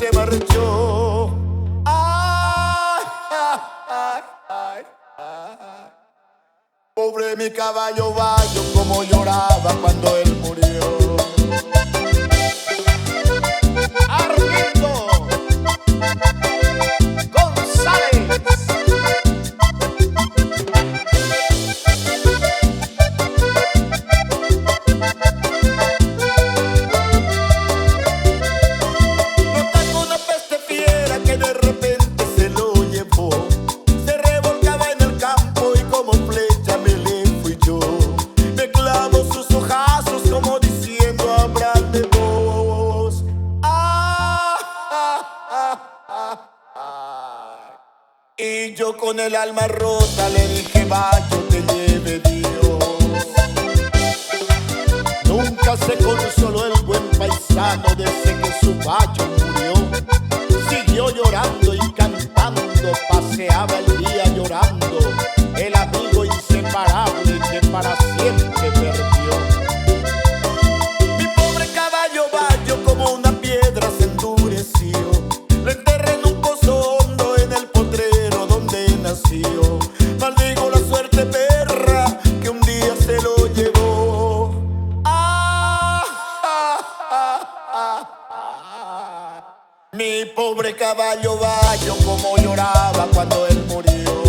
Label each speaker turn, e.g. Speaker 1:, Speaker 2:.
Speaker 1: se marchó. Ay, ay, ay, ay. Pobre mi caballo bayo, como lloraba cuando él murió. Armindo González. Lo atacó una peste fiera que de repente se lo llevó. Se revolcaba en el campo y como flecha me le fui yo. Me clavó sus ojazos como diciendo habrá de vos. Ah, ah, ah, ah, ah. Y yo con el alma rota le dije, vaya, te lleve Dios. Nunca se consoló el buen paisano desde que su bayo murió. Siguió llorando y cantando, paseaba el día llorando, el amigo inseparable que para siempre perdió. Mi pobre caballo bayo como una piedra se endureció. Lo enterré en un pozo hondo en el potrero donde nació. Maldigo la suerte perra que un día se lo llevó. Ah, ah, ah, ah, ah. Mi pobre caballo bayo como lloraba cuando él murió.